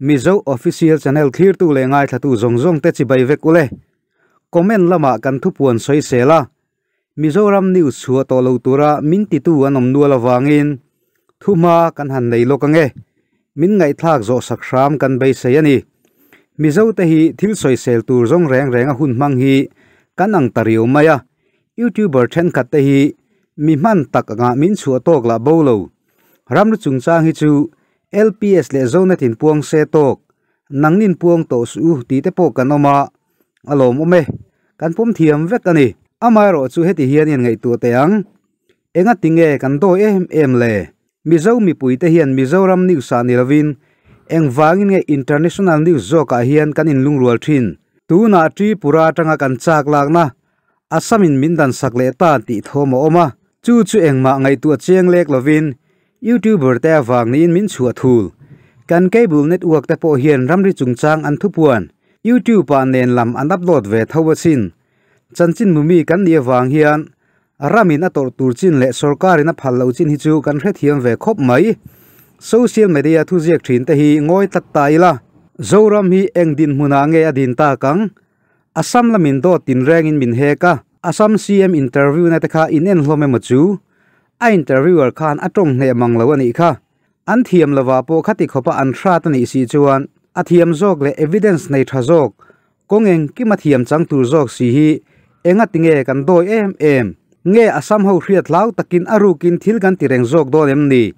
Mizo Official Channel thlirtu leh ngaithlatu zawng zawng te chibai vek ule. Comment lamah kan thupuan sawi sel a, Mizoram news chhuah tawh lo tura min titu an awm nual avangin thuhma kan han nei lawk ange. Min ngaihthlak zawh sak hram kan beisei a ni. Mizo te hi thil sawisel tur zawng reng reng a hun hmang hi kan ang ta riau mai a, YouTuber thenkhat te hi mi hman tak angah min chhuah tawk lah bo lo. Ramri chungchang hi chu LPS leh Zonet in puang se tawk, nangnin puang tawh suh u tih te pawh kan awm a, a lawmawm e. Kan pawm thiam vek a ni. Amaherawh chu heti hian i ngaihtuah teh ang. Enga tinge kan dawi em em le? Mizo mipuite hian Mizoram news ah ni lovin engvangin nge international news zawkah hian kan inlungrual thin? Tunah Tripura atanga kan chak lakna Assam in min dan sak leh ta tih thawm a awm a, chu chu engmah ngaihtuah chiang lek lovin YouTuber te avang niin min chhuah thul. Kan cable network te pawh hian ramri chungchang an thupuan YouTube ah nen lam an upload ve tho asin. Chanchin mumi kan nih avang hian Ramin a tawrh tur chin leh sorkarin a phal loh chin hi chu kan hrethiam ve khawp mai. Social media thuziak thin te hi ngawi tlat ta ila. Zoram hi eng dinhmunah nge a din tak ang? Assam lamin dawt tinrengin min hek a, Assam CM interview na te kha in en hlawm emaw chu? A interviewer khan a tawng hneh mang lo a nih kha. An thiam lovah pawh khati khawpa an hrat a nih si chuan a thiam zawk leh evidence nei tha zawk Kawng engkim a thiam chang tur zawk si hi enga tinge kan dawi em em? Nge Assam ho hriat hlau takin a rukin thil kan ti reng zawk dawn em ni?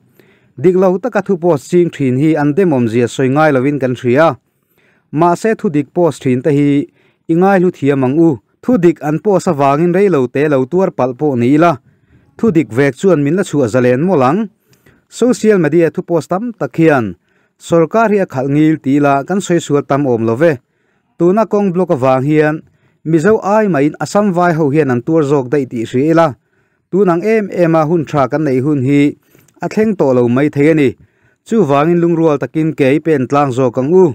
Dik lo taka thu post ching thin hi an demawmzia sawi ngai lovin kan hria. Mahse thu dik post thin te hi i ngaihlu thiam ang u. Thu dik an post avangin rei lo te lo tuar palh pawh ni ila, thu dik vek chuan min la chhuah zalen mawlh ang. Social media thu post tam tak hian sorkar hi a khalh ngil ti ila kan sawi sual tam awm lo ve. Tuna kawng block avang hian Mizo ai maiin Assam vai ho hian an tuar zawk daih tih hria ila, tunang em em a hun tha kan neih hun hi a thleng tawh lo mai thei a ni. Chuvangin lungrual takin ke i pen tlang zawk ang u.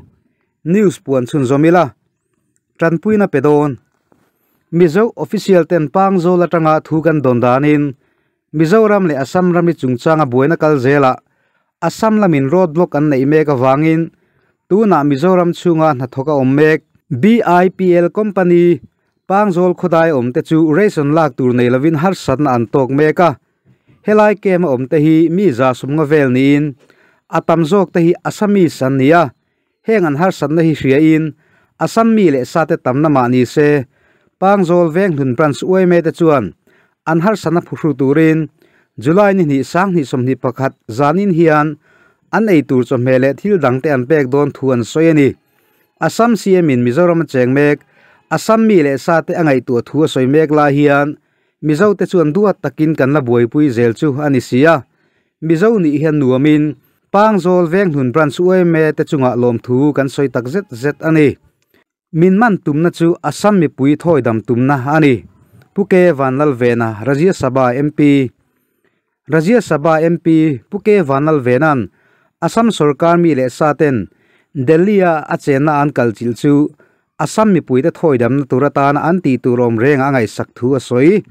News puan chhunzawm ila. Tanpuina pe dawn. Mizo official ten Pangzawl atanga thu kan dawn danin Mizoram leh Assam rami chungchanga buaina kal zelah Assam lamin road block an neih mek avangin tunah Mizoram chhunga hnathawk a awm mek. BIPL company Pangzawl khawdai awmte chu ration lak tur nei lovin harsatna an tawk mek a, helai camp a awmte hi mi za sumnga vel niin a tam zawkte hi Assamese an ni a, Heng an harsatna hi hriain Assam mi leh sate tamna mah ni se, Pangzawl Venghlun Branch uaime te chuan an harsatna phuhru turin July ni hnih 2021 zanin hian an ei tur chawhmeh leh thil dangte an pek dawn thu an sawi a ni. Assam CM in Mizoram a cheng mek, Assam mi leh sate a ngaihtuah thu a sawi mek lai hian Mizo te chuan duat takin kan la buaipui zel chu a ni si a. Mizo nih hian nuamin Pangzawl Venghlun Branch uaime te chungah lawmthu kan sawi tak zet zet a ni. Min man tumna chu Assam mipui thawi dam tumna a ni. Pu K Vanlalvena, Rajya Sabha MP Rajya Sabha MP Pu K Vanlalvena'n Assam sorkar mi leh sa ten Delhi-a a chenna an kal chilh chu Assam mipuite thawi damna tur atana an tih tur awm renga a ngaihsak thu a sawi.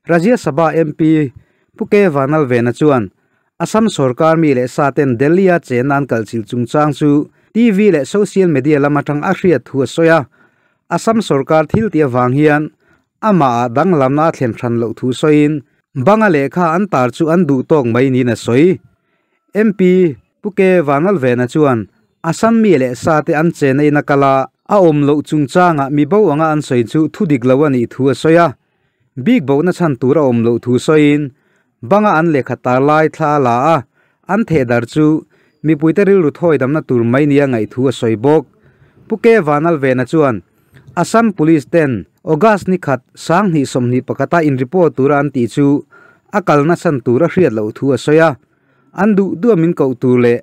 Rajya Sabha MP Pu K Vanlalvena chuan Assam sorkar mi leh sa ten Delhi-a chenna an kalchilh chungchang chu TV leh social media lam atang a hriat thu a sawi a. Assam sorkar thil tih avang hian amah ah danglamna a thlen hran loh thu sawiin banga lehkha an tar chu an duh tawk mai niin a sawi. MP Pu K Vanlalvena chuan Assam mi leh sa te an chenna in a kal a, a awm loh chungchangah mi bo anga an sawi chu thu dik lo a nih thu a sawi a. Bik bohna chhan tur a awm loh thu sawiin Banga an lehkha tar lai thla a la a, an theh dar chu mipuite rilru thawi damna tur mai nia ngaih thu a sawi bawk. Pu K Vanalvena chuan Assam Police ten August ni khat 2021 a in report tura an tih chu a kalna chhan tur a hriat loh thu a sawi a, an duh duh a min koh tur leh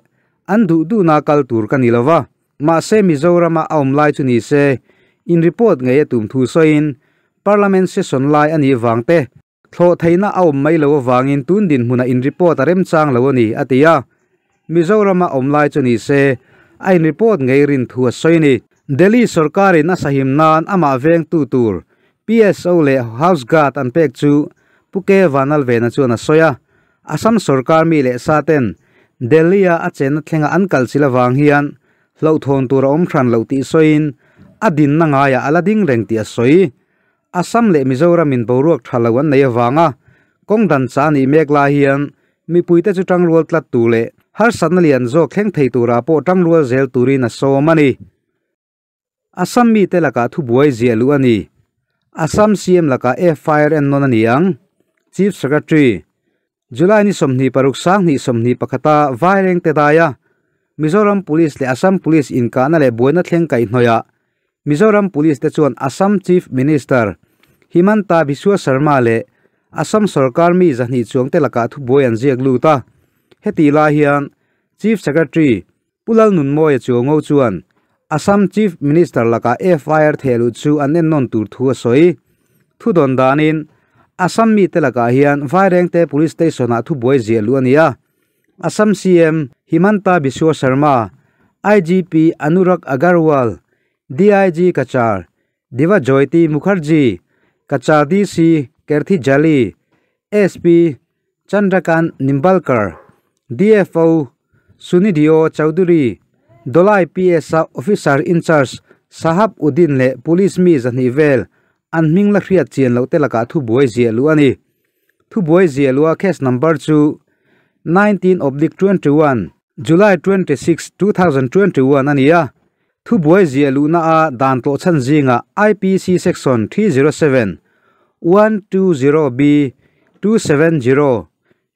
an duh duhna kal tur ka ni lova, mahse Mizorama a awm lai chu ni se in report ngei a tum thu sawiin Parliament session lai a nih vang te Thlawh theihna a awm mai lo avangin tun dinhmunah in report a remchang lo a ni, a ti a. Mizorama awm lai chu ni se, a in report ngei rin thu a sawi a ni. Delhi sorkarin a sahim nan amah vengtu tur PSO leh House Guard an pek chu Pu K Vanlalvena chuan a sawi a. Assam sorkar mi leh sa ten Delhi-a a chenna thlenga an kalchilh avang hian Hlauhthawn tur a awm hran loh tih sawiin a dinna ngaiah a la ding reng tih a sawi. Assam leh Mizoram in boruak tha lo an nei avanga kawng dan cha nih mek lai hian mipuite chu tangrual tlat tur leh harsatna lian zawk thleng thei turah pawh tangrual zel turin a sawm a ni. Assam mite lakah thubuai ziah luh a ni. Assam CM lakah FIR en nawn a ni ang. Chief Secretary, July ni 26 21 a Vairengte daia Mizoram Police leh Assam Police inkahna leh buaina thleng kaihhnawihah Mizoram Police te chuan Assam Chief Minister Himanta Biswa Sarma leh Assam sorkar mi 200 chuangte lakah thubuai an ziak lut a. Heti lai hian Chief Secretary Pu Lalnunmawia Chuango chuan Assam Chief Minister lakah FIR thehluh chu an en nawn tur thu a sawi. Thudawn danin Assam mite lakah hian Vairengte Police Station-ah thubuai ziah luh a ni a. Assam CM Himanta Biswa Sarma, IGP Anurag Agarwal, DIG Cachar Dibajyoti Mukherjee, Cachar DC Kerthi Jali, SP Chandrakant Nimbalkar, DFO Sunidhyo Chowdhury, Dholai PS-a Officer in-charge Sahab Uddin leh Police mi 200 vel an hming la hriat chian loh te lakah thubuai ziah luh a ni. Thubuai ziah luha case number chu 19/21, July 26, 2021 a ni a. Thubuai ziah luhna a dan tlawh chhan zingah IPC section 307, 120B, 270,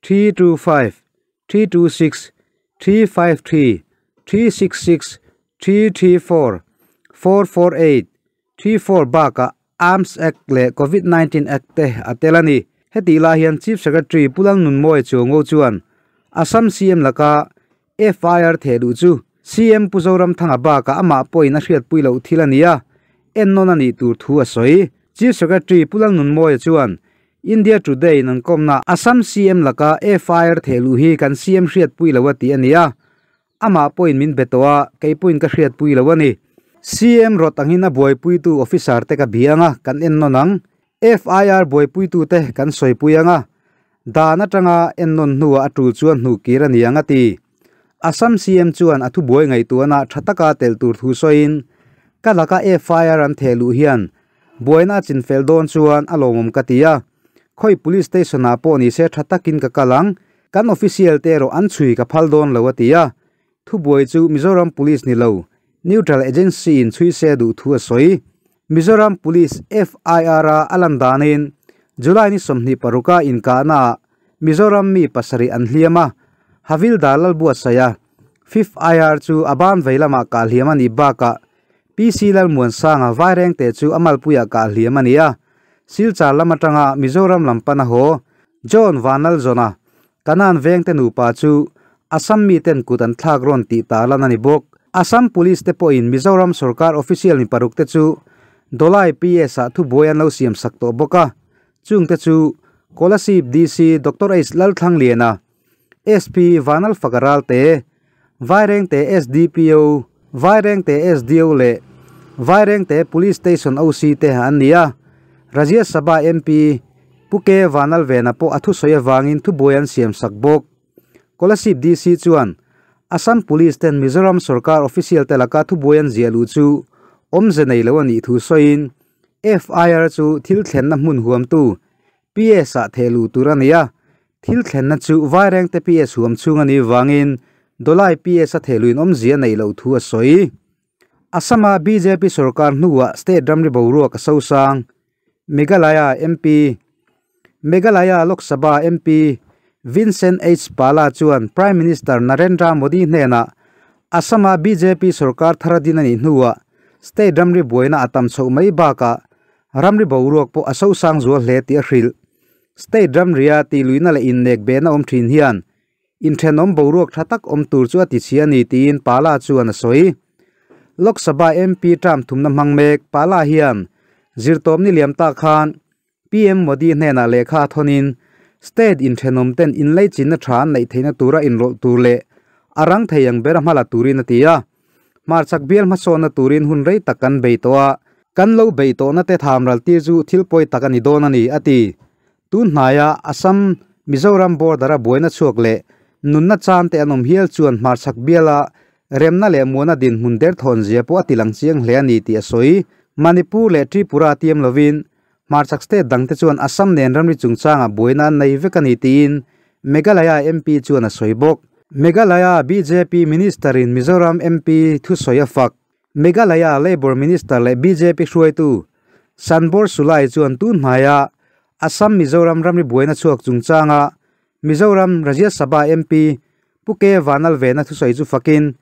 325, 326, 353, 366, 334, 448, 34 bakah Arms Act leh Covid 19 Act te a tel a ni. Heti lai hian Chief Secretary Pu Lalnunmawia Chuango chuan Assam CM laka FIR thehluh chu CM Pu Zoramthanga bakah amah pawhin a hriatpui loh thil a ni a, ennawn a nih tur thu a sawi. Chief Secretary Pu Lalnunmawia chuan India Today in an kawmna Assam CM laka FIR thehluh hi kan CM hriatpui lo a ti a ni a, amah pawhin min be tawh a, kei pawhin ka hriatpui lo a ni. CM rawt angin a buaipuitu officer te ka biang a, kan ennawn ang. FIR buaipuitute kan sawipui ang a, dan atanga ennawn hnuah a tul chuan hnuh kir a ni ang a ti. Assam CM chuan a thubuai ngaihtuahna tha taka telh tur thu sawiin, Ka laka FIR an theh luh hian buaina a chinfel dawn chuan a lawmawm ka ti a, khawi police station ah pawh nise tha takin ka kal ang, kan official te erawh an chhui ka phal dawn lo a ti a. Thubuai chu Mizoram Police ni lo, neutral agency in chhui se duh thu a sawi. Mizoram Police FIR a a lan danin July ni 26 a inkahna ah Mizoram mi pasarih an hliam a, Havildar Lalbuatsaih a Fifth IR chu a ban vei lamah kah hliam a nih bakah PC Lalmuansanga Vairengte chu a malpuiah kah hliam a ni a, Silchar lam atanga Mizoram lam pan a haw John Vanlalzawna Kanan vengte nupa chu Assam miten kut an thlak rawn tih ta lan a ni bawk. Assam Police te pawhin Mizoram sorkar official mi paruk te chu Dholai PS ah thubuai an lo siam sak tawh bawk a, chungte chu Kolasib DC Doctor H Lalthlangliana, SP Vanalfaka Ralte, Vairengte SDPO, Vairengte SDO leh Vairengte Police Station OC te an ni a. Rajya Sabha MP Pu K Vanlalvena pawh a thusawi avangin thubuai an siam sak bawk. Kolasib DC chuan Assam Police ten Mizoram sorkar official te laka thubuai an ziah luh chu awmze nei lo a nih thu sawiin FIR chu thil thlenna hmun huamtu PS ah theh luh tur a ni a. Thil thlenna chu Vairengte PS huam chhung a nih vangin Dholai PS a thehluin awmzia neih loh thu a sawi. Assam-a bjp sorkar hnuah state ramri boruak a sosang. Meghalaya MP Meghalaya Lok Sabha MP Vincent H Pala chuan Prime Minister Narendra Modi hnenah Assam-a bjp sorkar thar a din a nih hnuah state ramri buaina a tam chhoh mai bakah ramri boruak pawh a sosang zual hle tih a hrilh. State ramria tihluihna leh innek behna awm thin hian inthenawm boruak tha tak awm tur chu a ti chhi a ni tiin Pala chuan a sawi. Lok Sabha MP term thumna hmang mek Pala hian zirtawpni liam ta khan PM Modi hnenah lehkha a thawnin state inthenawm ten inleichinna tha an neih theihna tura inrawlh tur leh a rang thei ang bera hmala turin a ti a. Hmarchhak bial hmasawnna turin hun rei tak kan bei tawh a, kan lo bei tawhna te thamral tir chu thil pawi tak a ni dawn a ni, a ti. Tun hnaia Assam, Mizoram border-a buaina chhuak leh nunna chan te an awm hial chuan hmarchhak biala Remna leh muana dinhmun derthawn zia pawh a tilang chiang hle a ni tih a sawi. Manipur leh Tripura tiam lovin hmarchhak state dangte chuan Assam nen ramri chungchangah buaina an nei vek a ni tiin Meghalaya MP chuan a sawi bawk. Meghalaya bjp Minister-in Mizoram MP thusawi a fak. Meghalaya Labour Minister leh bjp hruaitu Sanbor Sulai chuan tun hmaia Assam-Mizoram ramri buaina chhuak chungchanga Mizoram Rajya Sabha MP Pu K Vanlalvena thusawi chu fakin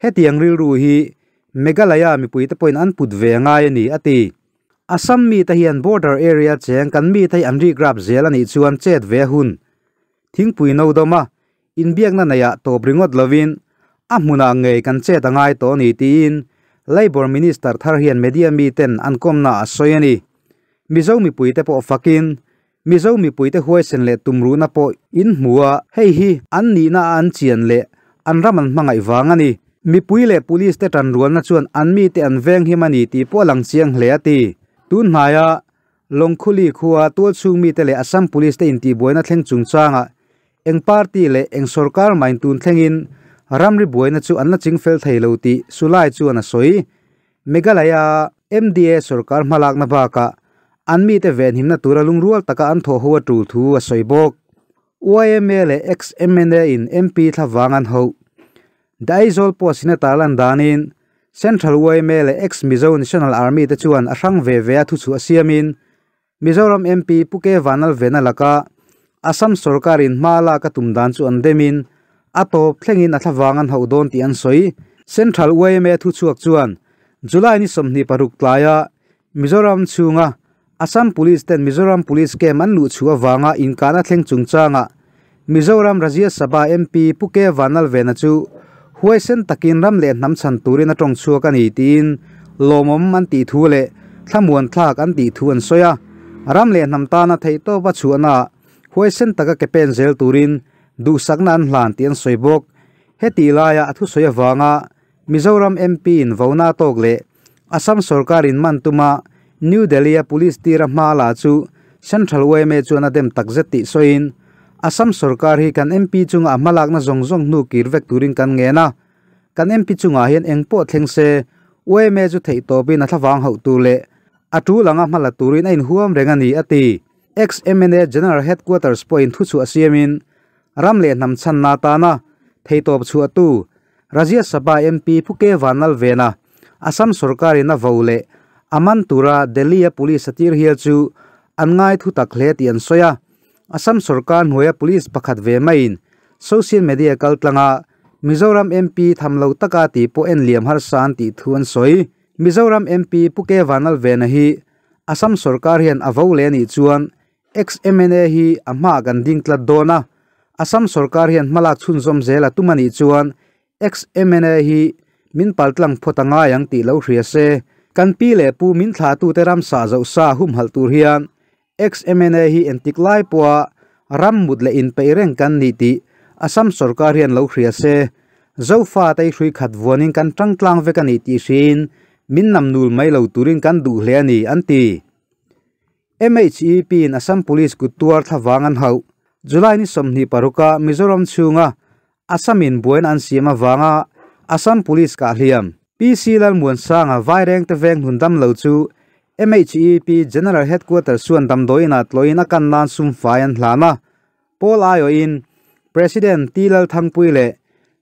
hetiang rilru hi Meghalaya mipuite pawhin an put ve a ngai a ni, a ti. Assam mite hian border area cheng kan mite hi an rikrap zel a nih chuan chet ve a hun. Thingpui no dawma inbiakna neihah tawp ringawt lovin a hmunah ngei kan chet a ngai tawh a ni tiin Labour Minister thar hian media miten an kawmnaah a sawi a ni. Mizo mipuite pawh fakin Mizo mipuite huaisen leh tumruhna pawh in hmu a, hei hi an nihna a an chian leh an ram an hmangaih vang a ni. Mipui leh police te tanrualna chuan an mite an venghim a ni tih pawh a lang chiang hle a ti. Tun hnaia Lawngkhuli khua tualchhung mite leh Assam Police te intihbuaina thleng chungchangah eng party leh eng sorkar main tun thlengin ramri buaina chu an la chingfel thei lo tih Sulai chuan a sawi. Meghalaya MDA sorkar hmalakna bakah an mite venhimna tura lungrual taka an thawh ho a tul thu a sawi bawk. YMA leh ex-MNA in MP thlavang an hauh. The Aizawl Post in a tarlan danin Central YMA leh ex-Mizo National Army te chuan a hrang ve ve a thuchhuah siamin Mizoram MP Pu K Vanlalvena laka Assam sorkarin hma lak a tum dan chu an demin a tawp thlengin a thlavang an hauh dawn tih an sawi. Central yma thuchhuak chuan July ni 26 tlaia Mizoram chhunga Assam Police ten Mizoram Police camp an luh chhuah avanga inkahna thleng chungchangah Mizoram Rajya Sabha MP Pu K Vanlalvena chu huaisen takin ram leh hnam chhan turin a tawng chhuak a ni tiin lawmawm an tih thu leh thlamuan thlak an tih thu an sawi a. Ram leh hnam tana theihtawp a chhuahnaah huaisen taka ke pen zel turin duhsakna an hlan tih an sawi bawk. Hetih laia a thusawi avanga Mizoram MP in vona tawk leh Assam sorkar in man tuma New Delhi a police tira hma la chu Central yma chuan a dem takzet tih sawiin Assam sorkar hi kan MP chunga a hmalakna zawng zawng hnu kir vek turin kan ngen a, kan MP chungah hian eng pawh thleng se yma chu theih tawpin a thlavang hauh tur leh a tul anga hma la turin a inhuam reng a ni, a ti. Ex-MNA General Headquarters pawhin thuchhuah siamin ram leh hnam chhanna atana theitawp chhuahtu Rajya Sabha MP Pu K Vanlalvena, Assam sorkarin a vo leh a man tura Delhi-a police a tir hial chu an ngai thu tak hle tih an sawi a. Assam sorkar hnuaia police pakhat ve maiin social media kaltlanga Mizoram MP tham lo taka tih pawh en liam harsa an tih thu an sawi. Mizoram MP Pu K Vanlalvena hi Assam sorkar hian a vo leh a nih chuan Ex-MNA hi a hmaah kan ding tlat dawn a, Assam sorkar hian hmalak chhunzawm zel a tum a nih chuan ex-MNA hi min paltlang phawt a ngai ang tih lo hria se. Kan pi leh pu min thlahtute ramsa zoh sa humhalh tur hian ex-MNA hi entik lai pawha ram mut leh inpeih reng kan nih tih Assam sorkar hian lo hria se. Zofa te hrui khat vuanin kan tangtlang vek a nih tih hriin min namnul mai lo turin kan duh hle a ni, an ti. MHEP in Assam Police kut tuar thlavang an hauh. July ni 26 a Mizoram chhunga Assam in buaina an siam avanga Assam Police kah hliam. PC Lalmuansanga Vairengte veng hnun dam lo chu MHEP General Headquarters chuan damdawiinah tlawhin a kan nan sum fai an hlan a. Pawl aiawhin President T Lalthangpui leh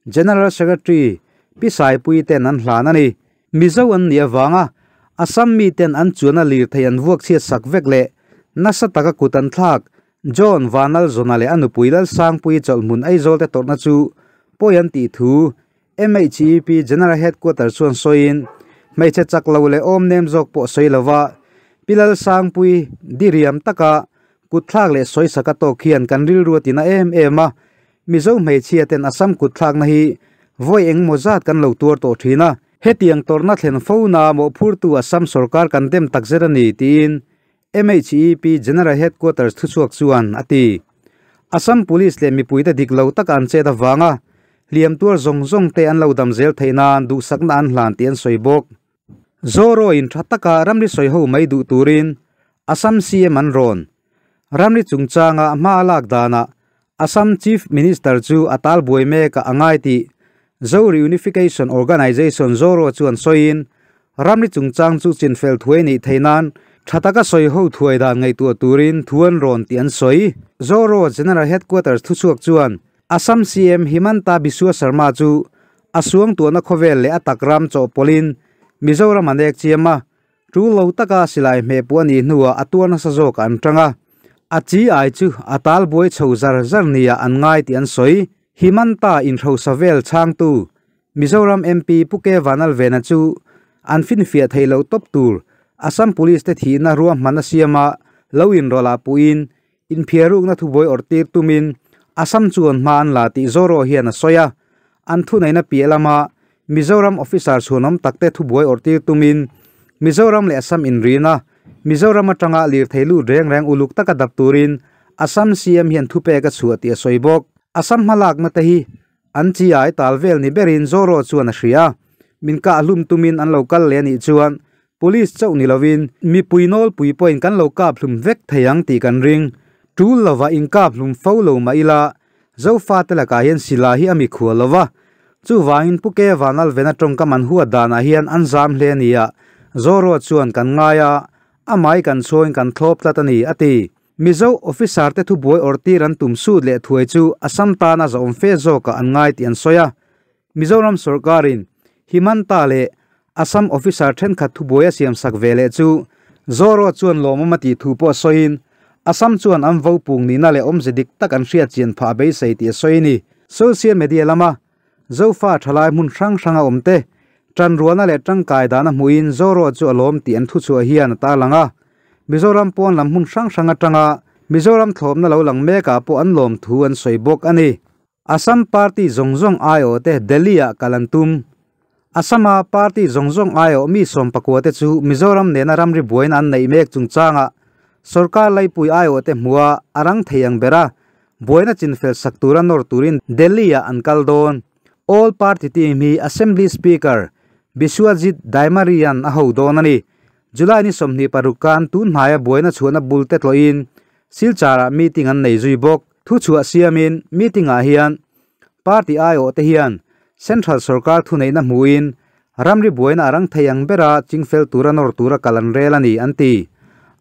General Secretary Pi Saipui ten an hlan a ni. Mizo an nih avanga Assam miten an chuan a lirthei an vuak chhiat sak vek leh nasa taka kut an thlak John Vanlalzawna leh a nupui Lalsangpui chawlhmun Aizawl te tawrhna chu pawi an tih thu MHEP General Headquarters chuan sawiin hmeichhe chak lo leh awm nem zawk pawh sawi lova Pi Lalsangpui diriam taka Kutthlak leh sawisak a tawk hian kan rilru a tina em em a, Mizo hmeichhia ten Assam kutthlakna hi vawi engmaw zat kan lo tuar tawh thin a, hetiang tawrhna thlen fo na mawhphurtu Assam sorkar kan dem takzet a ni tiin MHEP General Headquarters thuchhuak chuan a ti. Assam Police leh mipuite dik lo taka an chet avanga hliam tuar zawng zawng te an lo dam zel theih nan duhsakna an hlan tih an sawi bawk. Zoro in tha taka ramri sawi ho mai duh turin Assam CM an rawn. Ramri chungchanga hma a lak danah Assam Chief Minister chu a tal buai mek a angai tih. Zo Reunification Organisation, Zoro, chuan sawiin, ramri chungchang chu chinfel thuai nih theih nan tha taka sawi ho thuai dan ngaihtuah turin thu an rawn tih an sawi. Zoro General Headquarters thuchhuak chuan Assam CM Himanta Biswa Sarma chu a suangtuahna khawvel leh a tak ram chawhpawlhin Mizoram a nek chiam a, tul lo taka silai hmeh pawh a nih hnuah a tuar nasa zawk an tang a, a chi ai chu a tal buai chho zar zar nia an ngai tih an sawi. Himanta inhrosa vel chhangtu Mizoram MP Pu K Vanlalvena chu an finfiah theih loh tawp tur Assam Police te thihna ruahman a siam a, lo inrawlh ah puhin inphiarukna thubuai awrh tir tumin Assam chuan hma an la tih Zoro hian a sawi a. An thuneihna piah lama Mizoram officer chhuanawm takte thubuai awrh tir tumin Mizoram leh Assam inrina Mizoram atanga lirthei lut reng reng uluk taka dap turin Assam CM hian thupek a chhuah tih a sawi bawk. Assam hmalakna te hi an chi ai tal vel ni berin Zoro chuan a hria. Min kah hlum tumin an lo kal leh a nih chuan Police chauh ni lovin mipui nawlpui pawhin kan lo kap hlum vek thei ang tih kan ring. Tul lova inkap hlum fo lo mah ila Zofate lakah hian silai hi a mikhual lo va, chuvangin Pu Ke Vanlalvena tawngkam an huat danah hian an zam hle a ni a, Zoroa chuan kan ngai a, amah kan chhuain kan thlawp tlat a ni, a ti. Mizo officer te thubuai awrhtir an tum sut leh thuai chu Assam tana zahawm fe zawkah an ngai tih an sawi a, Mizoram sawrkarin Himanta leh Assam officer thenkhat thubuai a siamsak ve leh chu Zoro chuan lawmawm a tih thu pawh sawiin Assam chuan an vo pung nihna leh awmze dik tak an hriat chian phah a beisei tih a sawi a ni. Social media lama Zofa thalai hmun hrang hranga awmte tanrualna leh tangkai dana hmuhin Zoro chu a lawm tih an thuchhuah hian a tarlang a. Mizoram pawn lam hmun hrang hrang atanga Mizoram thlawpna lo lang mekah pawh an lawm thu an sawi bawk a ni. Assam party zawng zawng aiawh te Delhi ah kal an tum. Assam a party zawng zawng aiawh mi 14 te chu Mizoram nena ramri buaina an neih mek chungchangah sorkar laipui aiawh te hmuha a rang thei ang bera buaina chinfel sak tura nawr turin Delhi ah an kal dawn. All party team hi Assembly Speaker Biswajit Daimary-a'n a ho dawn a ni. July ni 26 khan tun hnaia buaina chhuahna bul te tlawhin Silchar-ah meeting an nei zui bawk. Thuchhuah siamin meeting-ah hian party aiawh te hian Central sorkar thuneihna hmuhin ramri buaina a rang thei ang bera chingfel tura nawr tura kal an rel a ni, an ti.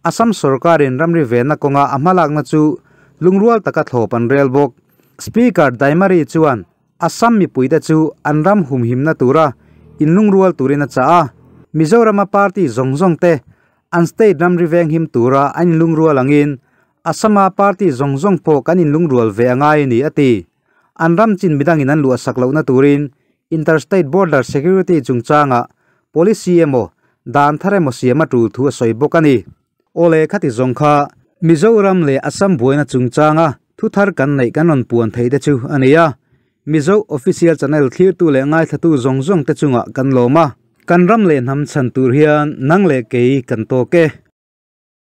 Assam sorkarin ramri venna kawnga a hmalakna chu lungrual taka thlawp an rel bawk. Speaker Daimary chuan Assam mipuite chu an ram humhimna tura inlungrual turin a chah a, Mizorama party zawng zawng te an state ramri venghim tura an inlungrual angin Assama party zawng zawng pawh kan inlungrual ve a ngai a ni, a ti. An ram chin midangin an luahsak lohna turin Interstate Border Security chungchangah policy emaw dan thar emaw siam a tul thu a sawi bawk a ni. Awle khati zawng kha Mizoram leh Assam buaina chungchanga thu thar kan neih kan rawn puan theih te chu a ni a. Mizo Official Channel thlirtu leh ngaithlatu zawng zawng te chungah kan lawm a. Kan ram leh hnam chhan tur hian nang leh kei kan tawk e.